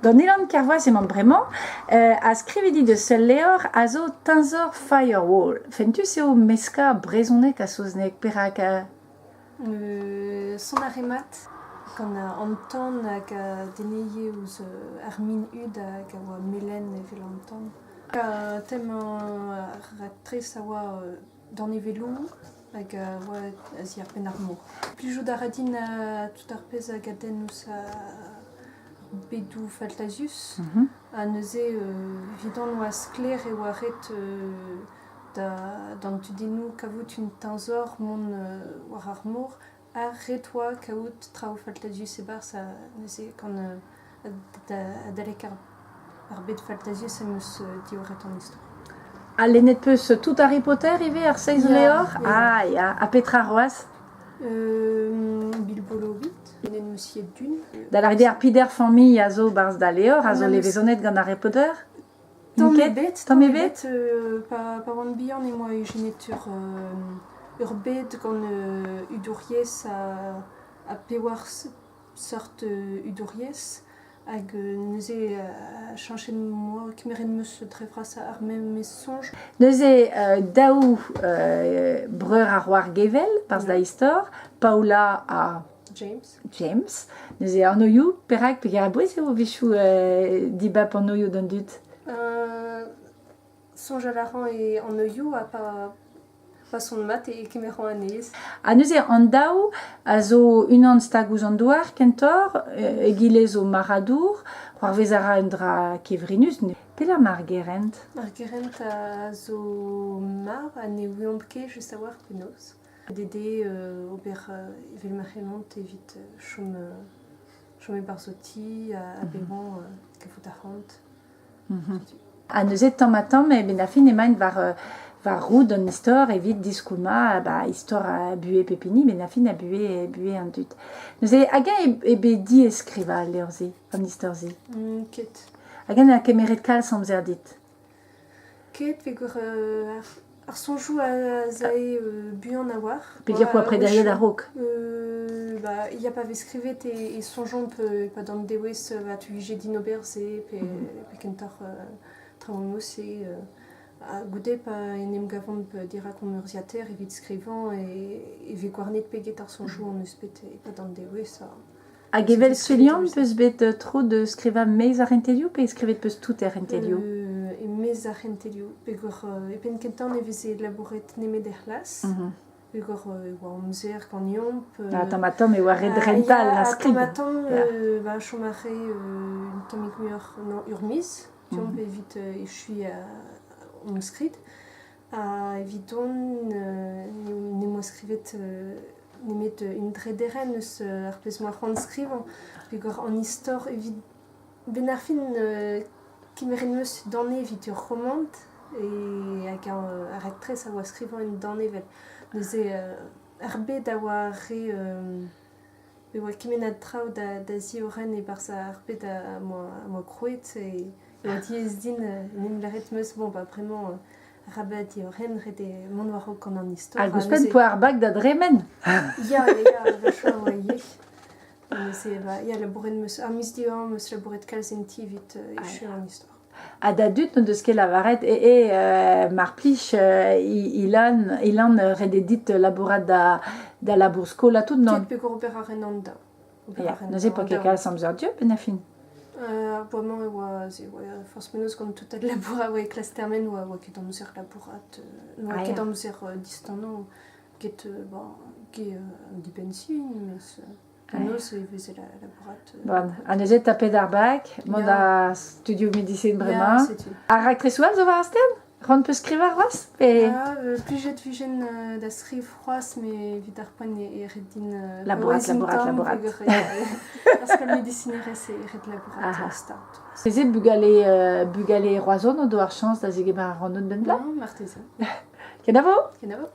Gant Ilan Kervoas emañ bremañ ha skrivet he deus ul levr a zo Teñzor Firewall. Fentus eo meskañ brezhoneg ha saozneg. Perak? Son ar re mat gant an tan hag a denne ouzh ar min hud hag a oa melen evel an tan. Tem ar raktres a oa danevelloù hag a oa a-ziàr-benn ar mor. Plijout a ra din tout ar pezh a gadenn ouzh ar bedoù faltazius. Ha neuze evidon oa sklaer e oa ret d'an tudennoù kavout un teñzor mont war ar mor ha ret oa kaout traoù faltazius e-barzh ha neuze gant adalek ar bed faltazius em eus diorret an istor. Ha lennet 'peus tout Harry Potter ivez, ar seizh levr? Ah ya, ha petra c'hoazh? Bilbo Hobbit, lennet 'm eus ivez Dune. Da lâret eo ar peder familh a zo 'barzh da levr, a zo levezonet gant Harry Potter? Tamm ebet, tamm ebet. Pa oan bihan em boa ijinet ur bed gant hudouriezh ha pevar seurt hudouriezh hag neuze cheñchet 'm boa kemeret 'm eus dre vras ar memes soñj. Neuze daou breur ar c'hoar gevell 'barzh da istor, Paola ha James. James. Neuze anvioù, perak peger a-bouez eo a-wechoù dibab anvioù d'an dud? Soñjal a ran e anvioù ha pa pa son mat e kemeran anezhe. Ha neuze an daou a zo unan stag ouzh an douar kentoc'h, egile zo marc'hadour, c'hoarvez a ra un dra kevrinus. Pelec'h emañ ar gerent? Ar gerent a zo marv ha ne ouiomp ket just a-walc'h penaos. Ret eo ober evel ma c'hellont evit chom chom e-barzh ho ti ha bevañ kavout arc'hant. Ha neuze tamm-ha-tamm e-benn ar fin emaint war war roud an istor evit diskoulmañ ba istor buhez pep hini, benn ar fin ha buhez buhez an dud. Neuze hag-eñ eo bet diaes skrivañ al levr-se, an istor-se? Ket. Hag-eñ 'na kemeret kalz amzer dit? Ket peogwir ar soñjoù a 'z ae buan a-walc'h. Peogwir 'oa prederiet a-raok. Ba ya pa vez skrivet e soñjomp e-pad an dewezh ba tu vije din ober se pe pe kentoc'h traoù mod-se. Ha goude pa en em gavomp dirak hon urzhiataer evit skrivañ e vez gouarnet pe get ar soñjoù hon eus bet e-pad an dewezh. Hag evel Sulian 'peus bet tro da skrivañ maez ar c'hentelioù pe skrivet 'peus tout er c'hentelioù? E-maez ar c'hentelioù peogwir e penn kentañ ne veze labouret nemet er c'hlas. Peogwir e oa amzer ganeomp. Ah, tamm-ha-tamm e oa ret rental ar skrid. Tamm-ha-tamm ba chom a rae un tammig muioc'h ur miz deomp evit echuiñ hon skrid. Ha evidon ne 'm boa skrivet nemet un drederenn eus ar pezh 'moa c'hoant skrivañ peogwir an istor evit 'benn ar fin kemeret 'm eus danevell evit ur romant hag ar raktres a oa skrivañ un danevell. Neuze ar bed a oa re e oa kement a traoù da ziorren e-barzh ar bed am boa krouet e oa diaes din en em lâret 'm eus bon bah bremañ arabat diorren ret eo mont war-raok gant an istor. Hag ouzhpenn 'poa ar bag da dremen. Ya ya a-wechoù a oa ivez. Neuze ba ya labouret 'm eus ar miz diwezhañ 'm eus labouret kalz en ti evit echuiñ an istor. Ha da dud n'o deus ket lavaret eh eh mar plij Ilan Ilan ret eo dit labourat da da labour skol ha tout non? Ket peogwir ober a ran an daou. Ya, neuze 'po ket kalz amzer dieub benn ar fin. Ar bloaz-mañ e oa se oa forzh penaos gant tout al labour a oa e klas termen oa oa ket amzer labourat n'oa ket amzer distanañ get bon get an dibenn-sizhun mes Penaos e veze labourat Bon, ha neuze tapet ar bag, mont da studio medisin bremañ. Ar raktresoù all zo war ar stern? C'hoant 'peus skrivañ c'hoazh pe... Ya, plijet 'vijen da skriv c'hoazh, met evit ar poent e ret din... Labourat, labourat, labourat. Ar skol medisinerezh e ret labourat start. Neuze bugale, bugale Roazhon o do ar chañs da zegemer ar rannod benn bloaz? Non, marteze. Kenavo? Kenavo.